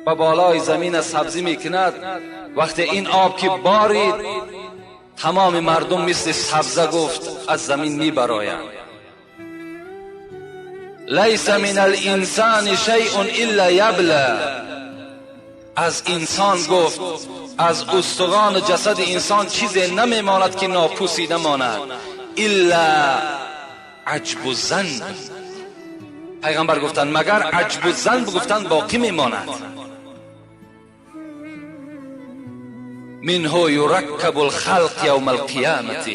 به بالای زمین سبزی میکند، وقتی این آب که بارید تمام مردم مثل سبزه گفت از زمین میبرایند. لیس من الانسان شیء الا یبلی. از انسان گفت از استخوان جسد انسان چیزی نمیماند که ناپوسیده ماند، الا عجب الذنب. پیغمبر گفتند مگر عجب الذنب گفتند باقی میماند. منه یرکب الخلق یوم القیامت.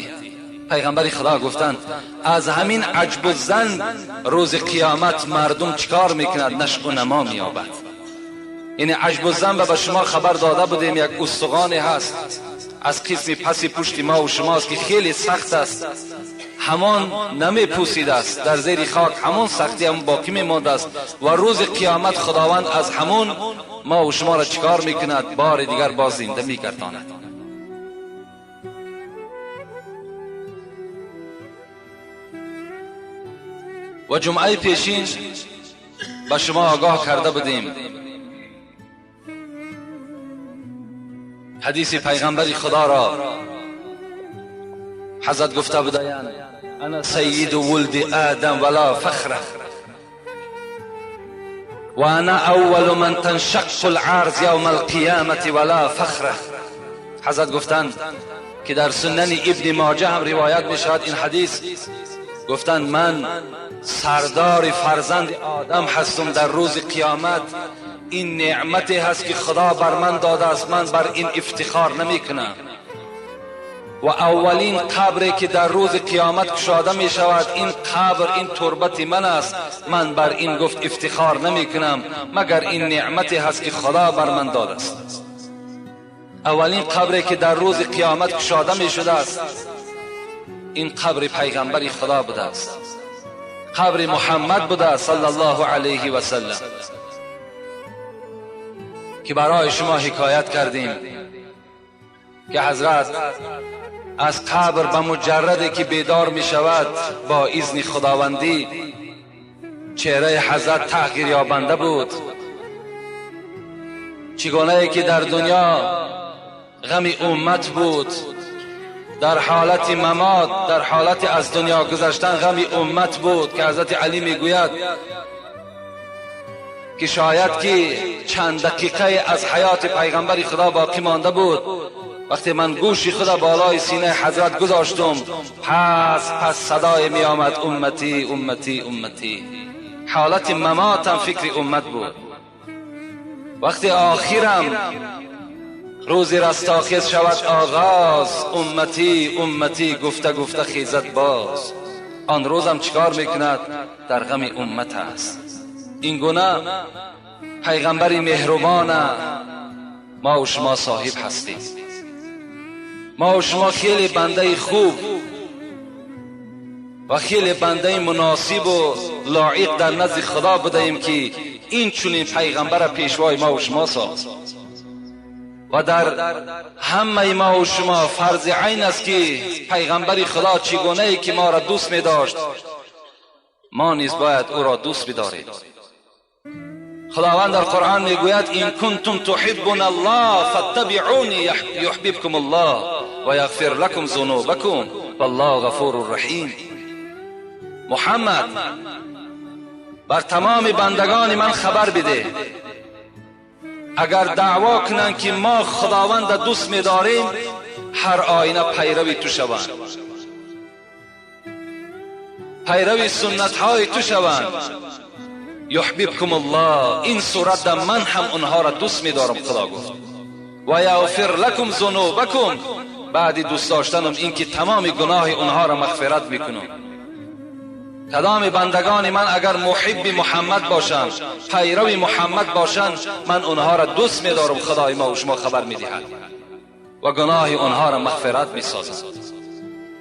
پیغمبر خدا گفتند از همین عجب الذنب روز قیامت مردم چیکار میکند؟ نشو و نما مییابد. یعنی عجب الذنب به شما خبر داده بودیم، یک استخوانی هست از قسم پس پشت ما و شماست که خیلی سخت است، همان نمی پوسیده است در زیر خاک، همان سختی هم باقی میمانده است و روز قیامت خداوند از همون ما و شما را چیکار میکند؟ بار دیگر باز زنده میگرداند. و جمعه پیشین به شما آگاه کرده بودیم حدیث پیغمبر خدا را حضرت گفته بودند انا سید ولد آدم ولا فخر و انا اول من تنشق الارض یوم القیامة ولا فخر. حضرت گفتند که در سنن ابن ماجه هم روایت می شود این حدیث، گفتند من سردار فرزند آدم هستم در روز قیامت، این نعمتی هست که خدا بر من داده است، من بر این افتخار نمی کنم. و اولین قبری که در روز قیامت کشاده می شود این قبر، این تربت من است، من بر این گفت افتخار نمی کنم مگر این نعمتی هست که خدا بر من داده است. اولین قبری که در روز قیامت کشاده می شده است این قبر پیغمبر خدا بوده است، قبر محمد بوده است صلی الله علیه و سلم، که برای شما حکایت کردیم که حضرت از قبر به مجردی که بیدار می شود با اذن خداوندی چهره حضرت تغییر یابنده بود. چگونه که در دنیا غم امت بود، در حالت ممات، در حالت از دنیا گذشتن غم امت بود که حضرت علی می گوید که شاید که چند دقیقه از حیات پیغمبر خدا باقی مانده بود، وقتی من گوشی خدا بالای سینه حضرت گذاشتم پس صدای می آمد امتی امتی امتی. حالت مماتم فکر امت بود. وقتی آخرم روز رستاخیز شود آغاز، امتی امتی گفته گفته خیزد باز. آن روزم چیکار میکند؟ در غم امت است. این گونه پیغمبر مهربان ما و شما صاحب هستیم. ما و شما خیلی بنده خوب و خیلی بنده مناسب و لایق در نزد خدا بودیم که این چنین پیغمبر پیشوای ما و شما ساخت. و در همه ما و شما فرض عین است که پیغمبر خدا چگونه ای که ما را دوست می داشت، ما نیز باید او را دوست بداریم. خداوند در قرآن میگوید این کنتم تحبون الله فاتبعونی یحببکم الله و یغفر لکم ذنوبکم والله غفور رحیم. محمد بر تمام بندگان من خبر بده اگر دعوا کنند که ما خداوند دوست می‌داریم، هر آینه پیروی تو شوند، پیروی سنت های تو شوند. یحببکم الله، این صورت در من هم آنها را دوست می‌دارم خدا گفت. و یغفر لکم ذنوبکم، بعد دوست داشتنم این که تمام گناه آنها را مغفرت میکنم. کدام بندگان من اگر محب محمد باشند، پیرو محمد باشند، من آنها را دوست می‌دارم، خدای ما و شما خبر می‌دهد و گناه آنها را مغفرت می‌سازم.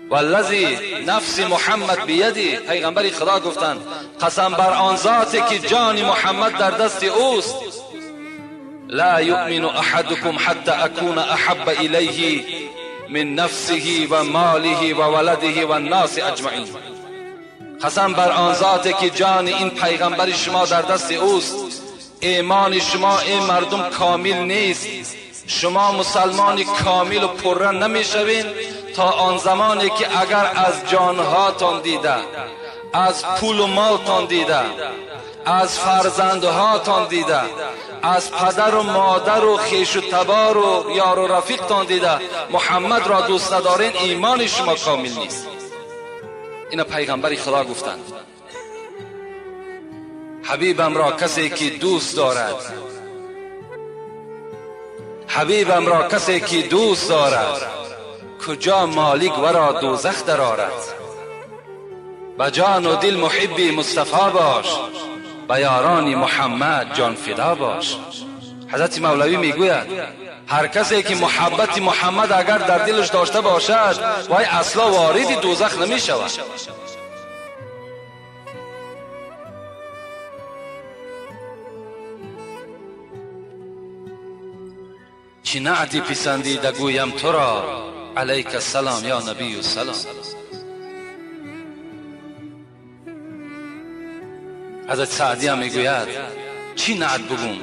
والذی نفس محمد بیدی، پیغمبر خدا گفتند قسم بر آن ذاتی که جان محمد در دست اوست، لا یؤمن احدکم حتی اکون احب الیه من نفسه و ماله و ولده و الناس اجمعین. قسم بر آن ذاتی که جان این پیغمبر شما در دست اوست، ایمان شما ای مردم کامل نیست، شما مسلمان کامل و پره نمیشوین تا آن زمانی که اگر از جانهاتان دیده، از پول و مالتان دیده، از فرزندهاتان دیده، از پدر و مادر و خویش و تبار و یار و رفیقتان دیده محمد را دوست ندارین، ایمان شما کامل نیست. اینا پیغمبر خدا گفتند. حبیبم را کسی که دوست دارد، حبیبم را کسی که دوست دارد، کجا مالک ورا دوزخ درآرد. به جان و دل محبی مصطفی باش، به یاران محمد جان فدا باش. حضرت مولوی میگوید هر کسی که محبت محمد اگر در دلش داشته باشد، وای اصلا وارد دوزخ نمی شود. چی نعتی پسندیده گویم تو را، علیک السلام یا نبی السلام. حضرت سعدی هم میگوید چی نعت بگوم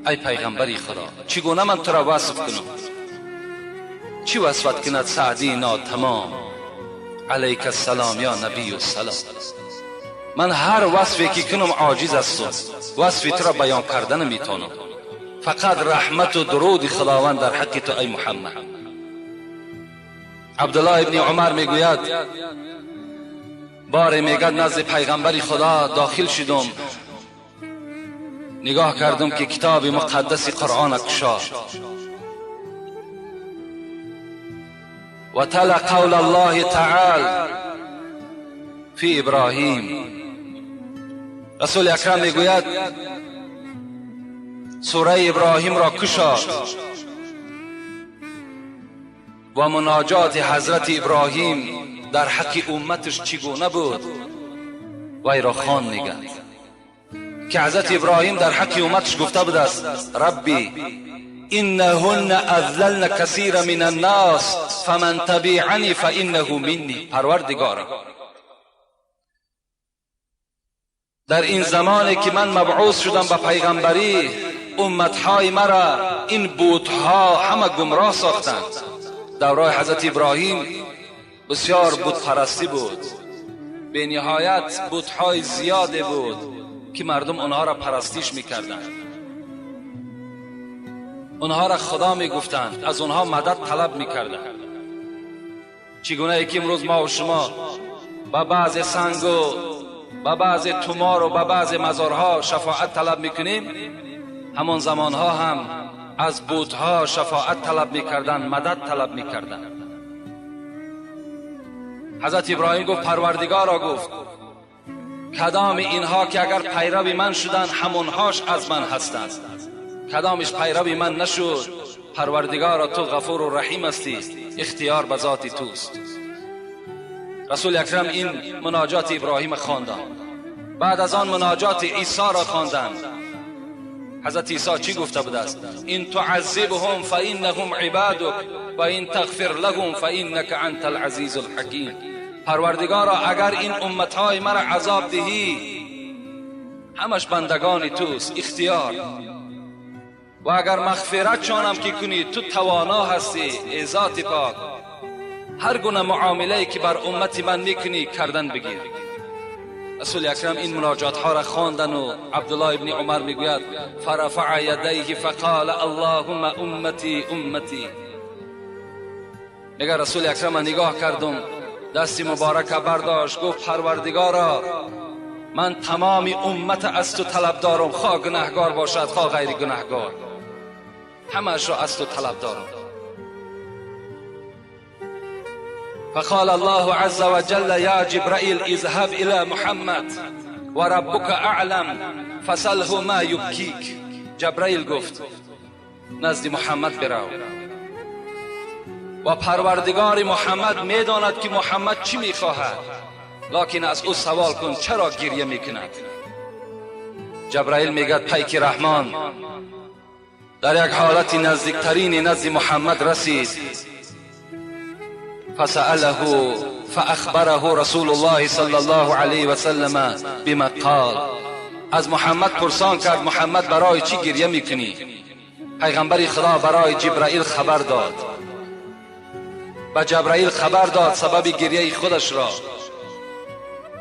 ای پیغمبری خدا، چگونه من تو را وصف کنم؟ چی وصفت کند سعدی ناتمام، علیک السلام یا نبی السلام. من هر وصفی که کنم عاجز هستم، وصفی تو را بیان کردن نمیتونم، فقط رحمت و درود خداوند در حق تو ای محمد. عبدالله ابن عمر میگوید باره میگد نزد پیغمبر خدا داخل شدم، نگاه کردم که کتاب مقدس قرآن کشاد و تلا قول الله تعالی فی ابراهیم. رسول اکرم میگوید سوره ابراهیم را کشاد و مناجات حضرت ابراهیم در حق امتش چگونه بود وی را خوان میگه که حضرت ابراهیم در حق امتش گفته بود است ربی انهن اذللن کثیر من الناس فمن تبعنی فانه منی. پروردگارا در این زمانی که من مبعوث شدم به پیغمبری، امتهای مرا این بتها همه گمراه ساختند. در راه حضرت ابراهیم بسیار بت پرستی بود، به نهایت بتهای زیاده بود که مردم آنها را پرستیش میکردند، آنها را خدا میگفتند، از آنها مدد طلب میکردند. چگونه که امروز ما و شما با بعض سنگ و با بعض تومار و با بعض مزارها شفاعت طلب میکنیم، همان زمانها هم از بتها شفاعت طلب میکردند، مدد طلب میکردند. حضرت ابراهیم گفت پروردگارا، گفت کدام اینها که اگر پیرو من شدند همونهاش از من هستند، کدامش پیرو من نشد پروردگارا تو غفور و رحیم هستی، اختیار به ذات توست. رسول اکرم این مناجات ابراهیم خواندند، بعد از آن مناجات عیسی را خواندند. حضرت عیسی چی گفته بود است؟ این تعذبهم فانهم عبادک و این تغفر لهم فانک انت العزیز الحکیم. پروردگارا اگر این امتهای مرا عذاب دهی همش بندگان توست، اختیار، و اگر مغفرت چانم که کنی تو توانا هستی ای ذات پاک، هر گونه معامله که بر امت من میکنی کردن بگیر. رسول اکرم این مناجات ها را خواندن و عبدالله ابن عمر میگوید فرفع یدیه فقال اللهم امتی امتی. میگه رسول اکرم نگاه کردم، دستی مبارک برداشت، گفت پروردگارا من تمام امت از تو طلب دارم، خواه گناهگار باشد خواه غیر گناهگار، همش را از تو طلب دارم. فقال الله عز وجل يا جبرائيل اذهب إلى محمد وربك أعلم فسله ما يبكيك. جبرائیل گفت نزد محمد برو و پروردگار محمد میداند که محمد چی میخواهد، لکن از او سوال کن چرا گریه میکند. جبرائیل میگد پیک رحمان در یک حالت نزدیکترین نزد محمد رسید. فسأله فأخبره رسول الله صلى الله عليه وسلم بما قال. از محمد پرسان کرد محمد برای چی گریه میکنی؟ پیغمبر خدا برای جبرائیل خبر داد، به جبرائیل خبر داد سبب گریه خودش را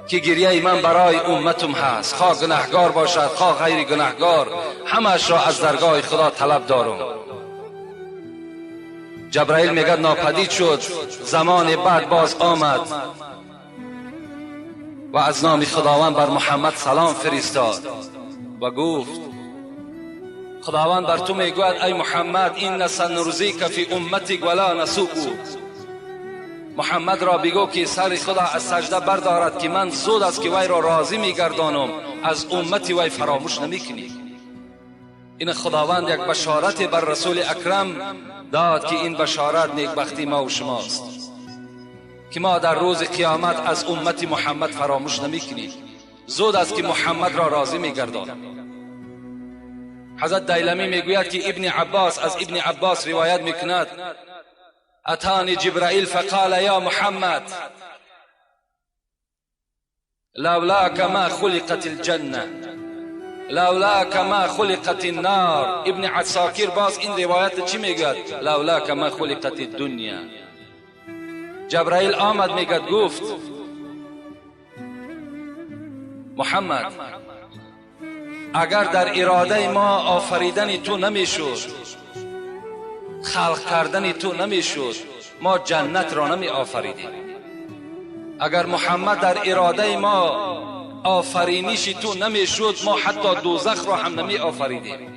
که گریه من برای امتم هست، خواه گناهگار باشد خواه غیر گناهگار، همش را از درگاه خدا طلب دارم. جبرائیل میگه ناپدید شد، زمان بعد باز آمد و از نام خداوند بر محمد سلام فرستاد و گفت خداوند بر تو میگوید ای محمد این سنرزیک فی امتک ولا نسوء. محمد را بگو که سر خدا از سجده بردارد که من زود است که وی را راضی میگردانم، از امت وی فراموش نمیکنی. این خداوند یک بشارت بر رسول اکرم داد که این بشارت نیکبختی ما و شماست که ما در روز قیامت از امت محمد فراموش نمیکنیم، زود است که محمد را راضی میگردانم. حضرت دیلمی میگوید که ابن عباس از ابن عباس روایت میکند اتانی جبرائیل فقال یا محمد لولاک ما خلقت الجنه لولاک ما خلقت النار. ابن عساکر باز این روایت چی میگوید؟ لولاک ما خلقت الدنیا. جبرائیل آمد میگد گفت محمد اگر در اراده ما آفریدن تو نمیشد، خلق کردن تو نمیشد، ما جنت را نمی آفریدیم. اگر محمد در اراده ما آفرینش تو نمیشد، ما حتی دوزخ را هم نمی آفریدیم.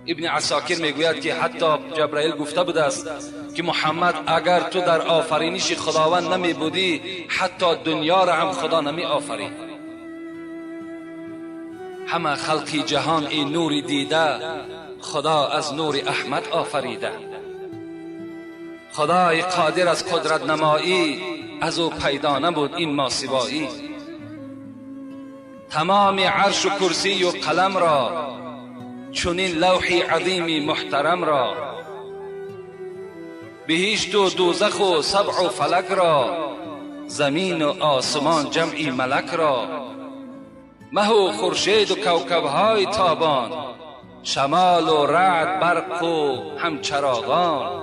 ابن عساکر میگوید که حتی جبرائیل گفته بوده است که محمد اگر تو در آفرینش خداوند نمی بودی، حتی دنیا را هم خدا نمی آفرید. همه خلقی جهان این نور دیده، خدا از نور احمد آفریده. خدای قادر از قدرت نمایی، از او پیدا نبود این ماسوایی. تمام عرش و کرسی و قلم را، چنین لوح عظیم محترم را، بهشت و دوزخ و سبع و فلک را، زمین و آسمان جمعی ملک را، مه و خورشید و کوکبهای تابان، شمال و رعد برق و هم چراغان،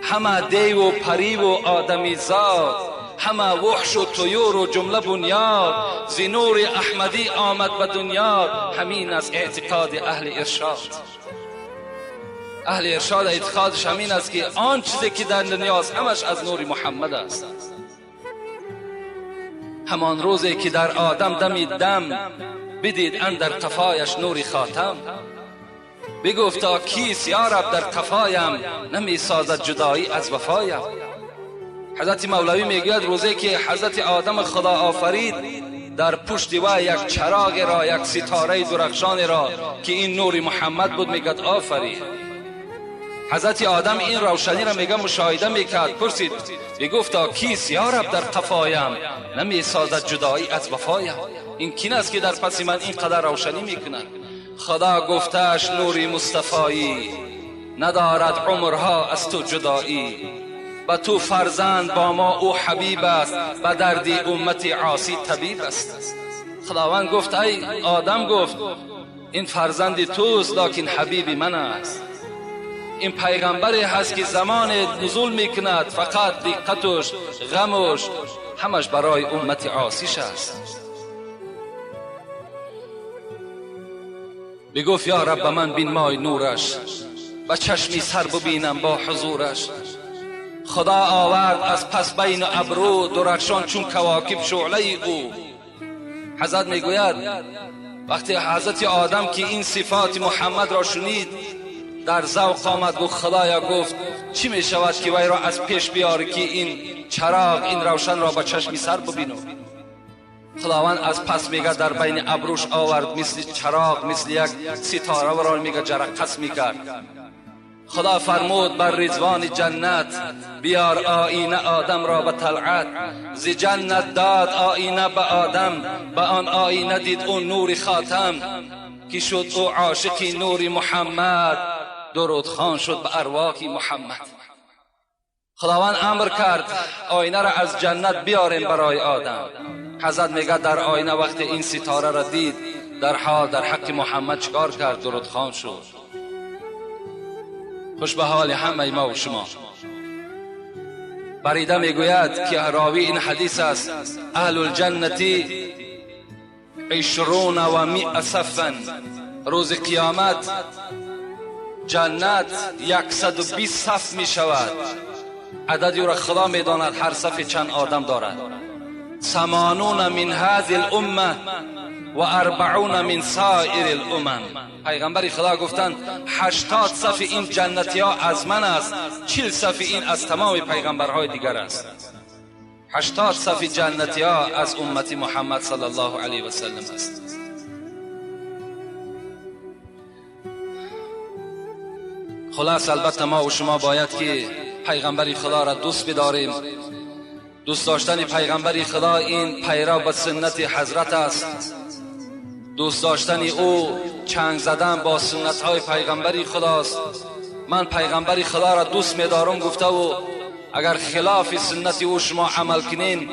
همه دیو و پری و آدمی زاد، همه وحش و طیور و جمله بنیاد، ز نور احمدی آمد به دنیا، همین از اعتقاد اهل ارشاد. اهل ارشاد اعتقادش همین است که آن چیزی که در دنیاست همش از نور محمد است. همان روزی که در آدم دمید دم، بدید اندر قفایش نور خاتم، بگفتا کیست یا رب در قفایم، نمی سازد جدایی از وفایم. حضرت مولوی میگوید روزی که حضرت آدم خدا آفرید، در پشت وی یک چراغ را، یک ستاره درخشان را که این نور محمد بود میگد آفرید. حضرت آدم این روشنی را میگه مشاهده میکرد، پرسید بگفتا کیست یا رب در قفایم، نمی سازد جدایی از وفایم. این کین است که در پس من اینقدر روشنی میکند؟ خدا گفتش نور مصطفایی، ندارد عمرها از تو جدایی، به تو فرزند با ما او حبیب است، به درد امت عاصی طبیب است. خداوند گفت ای آدم، گفت این فرزند توست لکن حبیب من است. این پیغمبری هست که زمان نزول میکند فقط دقتش، غمش، همش برای امت عاصیش است. بگفت یا رب من بین مای نورش، به چشمی سر ببینم با حضورش. خدا آورد از پس بین ابرو، درخشان چون کواکب شعله او. حضرت میگوید وقتی حضرت آدم که این صفات محمد را شنید در ذوق آمد، گفت خدایا، گفت چی می شود که وی را از پیش بیاری که این چراغ، این روشن را به چشمی سر ببینم. خداوند از پس میگه در بین ابروش آورد، مثل چراغ، مثل یک ستاره را میگه جرقس میکرد. خدا فرمود بر رضوان جنت، بیار آینه آدم را به طلعت. ز جنت داد آینه به آدم، به آن آینه دید او نور خاتم، که شد او عاشق نور محمد، درود خوان شد به ارواح محمد. خداوند امر کرد آینه را از جنت بیاریم برای آدم. حضرت میگه در آینه وقتی این ستاره را دید، در حال در حق محمد چکار کرد؟ درودخوان شد. خوش به حال همه ما و شما. بریده میگوید که راوی این حدیث است: اهل الجنة 120 صفا. روز قیامت جنت 120 صف می شود. عددی را خدا می داند هر صف چند آدم دارد. 80 من هذه الامه و 40 من سایر الامم. پیغمبر خدا گفتند 80 صف این جنتی ها از من است، 40 صف این از تمام پیغمبرهای دیگر است. 80 صف جنتی ها از امت محمد صلی الله علیه و سلم است. خلاص البته ما و شما باید که پیغمبر خدا را دوست بداریم. دوست داشتن پیغمبر خدا این پیرو به سنت حضرت است. دوست داشتن او چنگ زدن با سنت های پیغمبر خداست. من پیغمبر خدا را دوست می‌دارم گفته و اگر خلاف سنت او شما عمل کنین،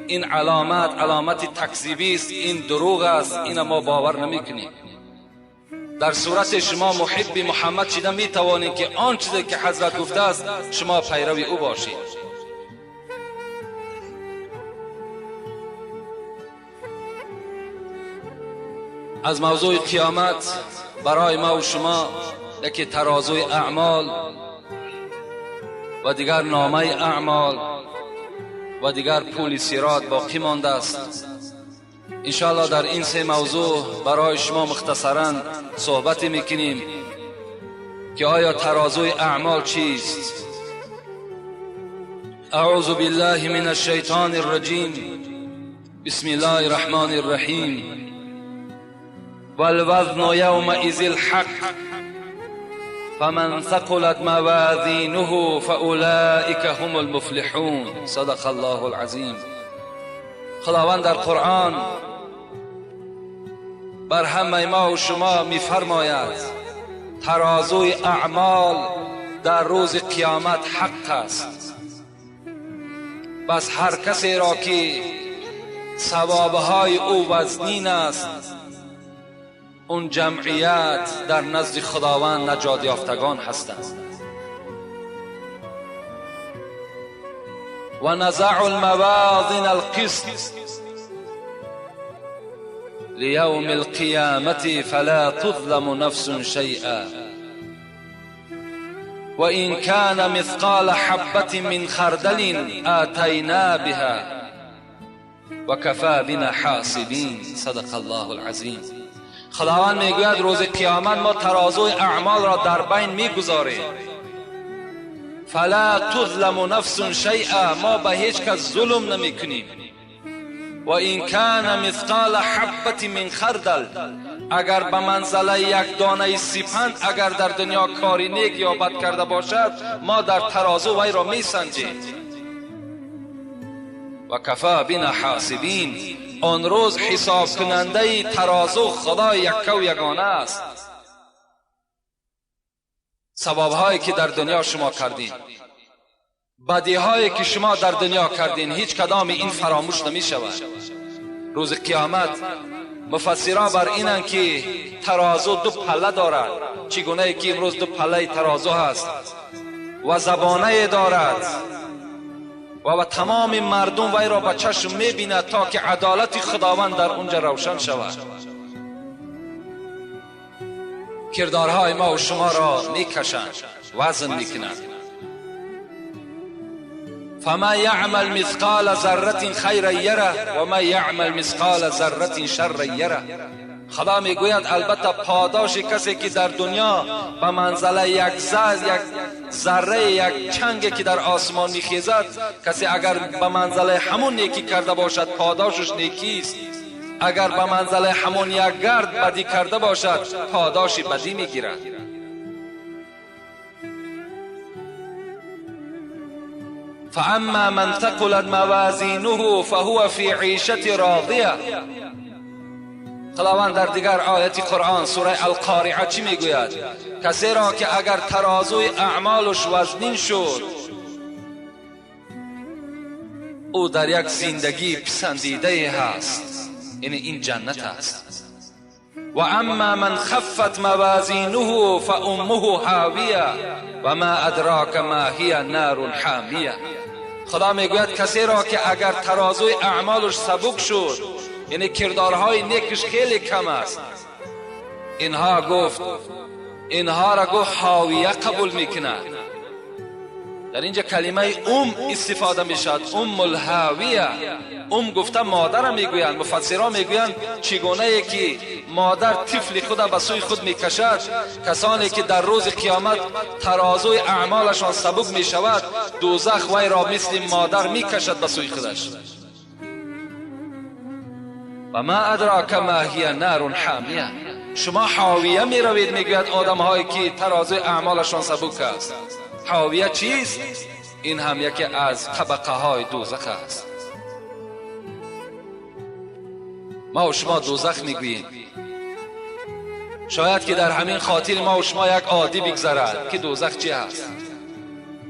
این علامت تکذیبی است، این دروغ است، این ما باور نمی‌کنیم. در صورت شما محب محمد شده می توانید که آن چیزی که حضرت گفته است شما پیرو او باشید. از موضوع قیامت برای ما و شما یکی ترازوی اعمال و دیگر نامه اعمال و دیگر پول صراط باقی مانده است. انشاءالله در این سه موضوع برای شما مختصرا صحبت میکنیم که آیا ترازوی اعمال چیست؟ اعوذ بالله من الشیطان الرجیم. بسم الله الرحمن الرحیم. والوزن یومئذ الحق فمن ثقلت موازینه فاولئک هم المفلحون. صدق الله العظیم. خداوند در قرآن بر همه ما و شما میفرماید ترازوی اعمال در روز قیامت حق است. بس هر کسی را که ثوابهای او وزنین است، اون جمعیت در نزد خداوند نجات یافتگان هستند. و نزع الموازین القسط لیوم القیامة فلا تظلم نفس شیئا و این کان مثقال حبة من خردل آتینا بها و کفا بنا حاسبین. صدق الله العظیم. خداوند میگوید روز قیامت ما ترازوی اعمال را در بین میگذاریم. فلا تظلم نفس شیئا، ما به هیچ کس ظلم نمیکنیم. و این کان مثقال حبة من خردل، اگر به منزله یک دانه سیپند اگر در دنیا کاری نیک یا بد کرده باشد، ما در ترازو وی را میسنجیم. و کفا بنا حاسبین، آن روز حساب کننده ترازو خدای یکه و یگانه است. ثوابهایی که در دنیا شما کردین، بدیهایی که شما در دنیا کردین، هیچ کدام این فراموش نمی شود. روز قیامت مفسران بر اینند که ترازو دو پله دارد، چگونه که امروز دو پله ترازو هست و زبانه دارد و تمام مردم وی را به چشم میبیند تا که عدالت خداوند در اونجا روشن شود. کردارهای ما و شما را میکشند، وزن میکنند. فما یعمل مثقال ذره خیرا یره و ما یعمل مثقال ذره شرا یره. خدا میگوید البته پاداش کسی که در دنیا به منزله یک ذره یک چنگ که در آسمان میخیزد، کسی اگر به منزله همون نیکی کرده باشد پاداشش نیکی است، اگر به منزله همون یک گرد بدی کرده باشد پاداش بدی میگیرد. فاما من ثقلت موازینه فهو فی عیشة راضیه. خداوند در دیگر آیت قرآن سوره القارعه چی میگوید؟ کسی را که اگر ترازوی اعمالش وزنین شد، او در یک زندگی پسندیده هست، یعنی این جنت است. و اما من خفت موازینه فامه هاویه و ما ادراک ما هی نار حامیه. خدا میگوید کسی را که اگر ترازوی اعمالش سبک شد، یعنی کردارهای نیکش خیلی کم است، اینها گفت، اینها را گفت حاویه قبول میکند. در اینجا کلمه ام استفاده میشد، ام الهاویه. ام گفته مادر میگویند، مفسران میگویند چگونه ای که مادر طفل خود به سوی خود میکشد، کسانی که در روز قیامت ترازوی اعمالشان سبک میشود، دوزخ وی را مثل مادر میکشد به سوی خودش. و ما ادراک ما هی نار حامیه. شما حاویه میروید، میگوید آدم هایی که ترازوی اعمالشان سبک است. حاویه چیست؟ این هم یکی از طبقه های دوزخ است. ما و شما دوزخ میگوییم، شاید که در همین خاطر ما و شما یک عادی بگذرد که دوزخ چی هست.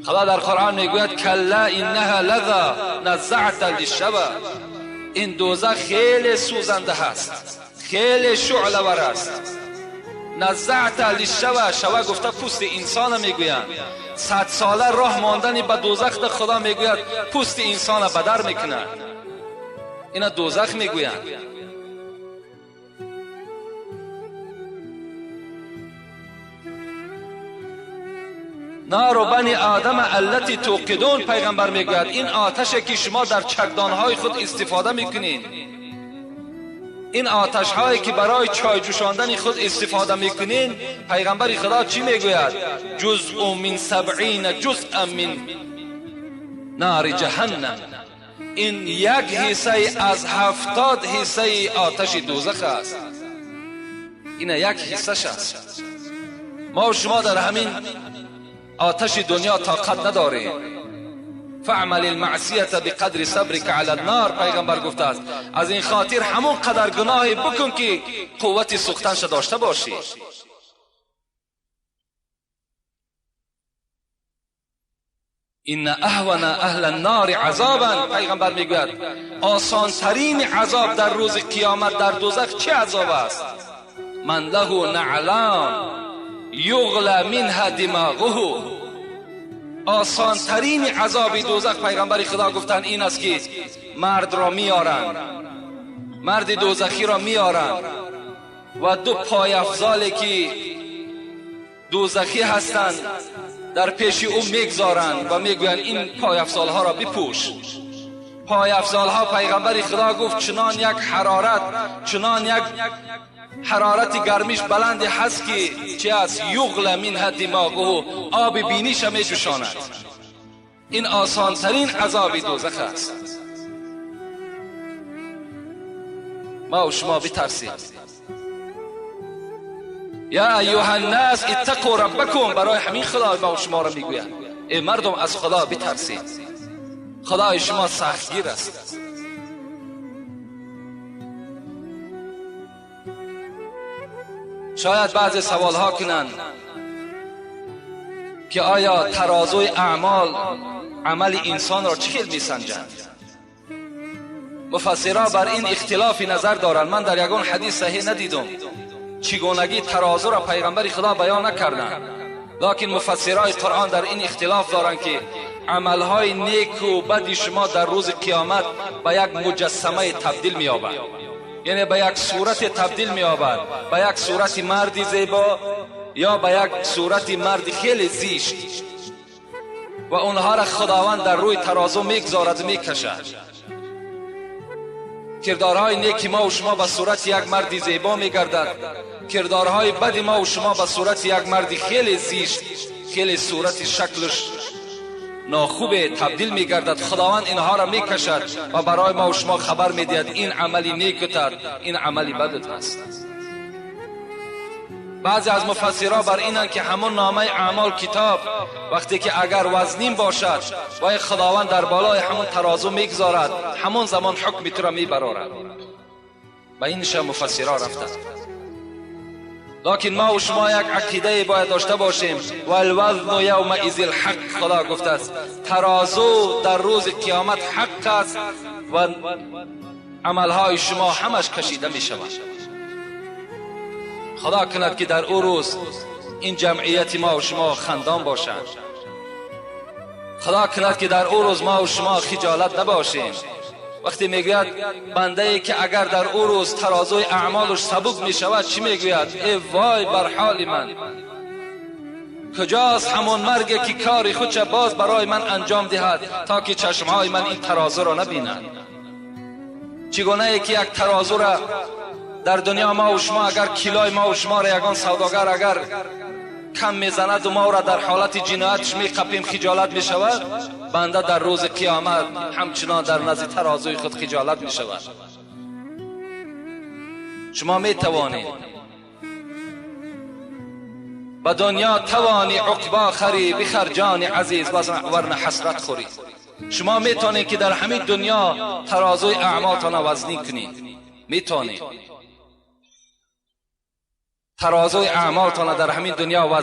خدا در قرآن میگوید کلا انها لظی نزعة للشوی. این دوزخ خیلی سوزنده هست، خیلی شعله ور است. نزعت للشوی، شوه گفته پوست انسان میگویند. 100 ساله راه ماندن به دوزخ خدا میگوید پوست انسان بدر میکند. اینا دوزخ میگویند. نار بنی آدم التي توقدون، پیغمبر میگوید این آتش که شما در چکدانهای خود استفاده میکنین، این آتش هایی که برای چای جوشاندن خود استفاده میکنین، پیغمبر خدا چی میگوید؟ جزء من 70 جزء من نار جهنم. این یک حصه از 70 حصه آتش دوزخ است. این یک حصه است. ما و شما در همین آتش دنیا طاقت نداریم. فعمل المعصیت بقدر صبرک علی النار، پیغمبر گفته است از این خاطر همون قدر گناهی بکن که قوت سوختنش داشته باشی. ان اهون اهل النار عذابا، پیغمبر میگوید آسان ترین عذاب در روز قیامت در دوزخ چه عذاب است؟ من له نعلان یغلی منها دماغه. آسان ترین عذاب دوزخ پیغمبر خدا گفتن این است که مرد را میارند، مرد دوزخی را میارند و دو پای افزالی که دوزخی هستند در پیش او میگذارند و میگویند این پای افزال ها را بپوش. پای افزال ها پیغمبر خدا گفت چنان یک حرارت، چنان یک حرارت گرمیش بلند هست که چه است؟ یغلی منها دماغه، آب بینیش می جوشاند. این آسان ترین عذاب دوزخ است. ما و شما بترسیم. یا ایها الناس اتقوا ربکم، برای همین خدا ما و شما را میگوید ای مردم از خدا بترسید، خدای شما سختگیر است. شاید بعضی سوال ها کنند که آیا ترازوی اعمال عمل انسان را چه می سنجند؟ مفسرها بر این اختلاف نظر دارند. من در یگان حدیث صحیح ندیدم چگونگی ترازو را پیغمبر خدا بیان نکردند، لکن مفسرای قرآن در این اختلاف دارند که عملهای نیک و بد شما در روز قیامت به یک مجسمه تبدیل می‌یابد، یعنی به یک صورت تبدیل می‌یابد، به یک صورت مردی زیبا یا به یک صورت مرد خیلی زشت، و اونها را خداوند در روی ترازو میگذارد و میکشد. کردارهای نیک ما و شما به صورت یک مرد زیبا میگردد، کردارهای بد ما و شما به صورت یک مرد خیلی زشت، خیلی صورت شکلش ناخوب تبدیل میگردد. خداوند اینها را میکشد و برای ما و شما خبر میدهد این عملی نیکتر، این عملی بدت است. بعضی از مفسرها بر اینند که همون نامه اعمال کتاب وقتی که اگر وزنین باشد و خداوند در بالای همون ترازو میگذارد، همون زمان حکم تو را میبرارد. و اینش مفسرها رفتند. لکن ما و شما یک عقیده باید داشته باشیم، والوزن یومئذ الحق. خدا گفته است ترازو در روز قیامت حق است و عملهای شما همش کشیده می شود. خدا کند که در او روز این جمعیت ما و شما خندان باشند. خدا کند که در او روز ما و شما خجالت نباشیم. وقتی میگوید بنده ای که اگر در او روز ترازوی اعمالش سبک میشود چی میگوید؟ ای وای بر حال من، کجاست همان مرگ که کاری خودش باز برای من انجام دهد تا که چشمهای من این ترازو را نبیند. چگونه ای که یک ترازو را در دنیا ما و شما اگر کیلای ما و شما را یگان سوداگر اگر کم میزند و ما را در حالت جنایتش میقپیم خجالت میشود، بنده در روز قیامت همچنان در نزد ترازوی خود خجالت میشود. شما میتوانید به دنیا توانی عقبا خری، بخر جان عزیز ورنه حسرت خوری. شما میتونید که در همین دنیا ترازوی اعمالتان وزنی کنید. میتونید ترازوی اعمالتان در همین دنیا وزنی.